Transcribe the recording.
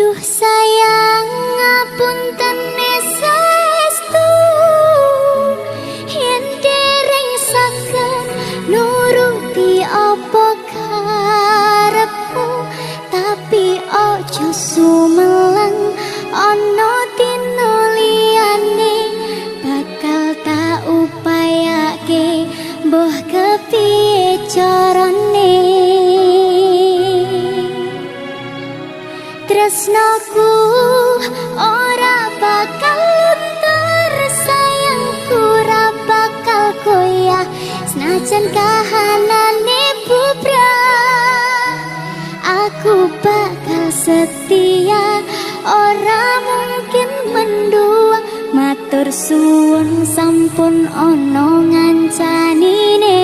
Duh sayang, ngapunten saestu yen dereng saged nuruti apa karepmu, tapi ojo sumelang, ana dina liyane bakal tak upayake, mbuh kepiye carane. Tresnoku ora bakal luntur, sayangku ora bakal goyah, senajan kahanane bubrah aku bakal setia, ora mungkin mendua. Matur suwun sampun ana ngancanine.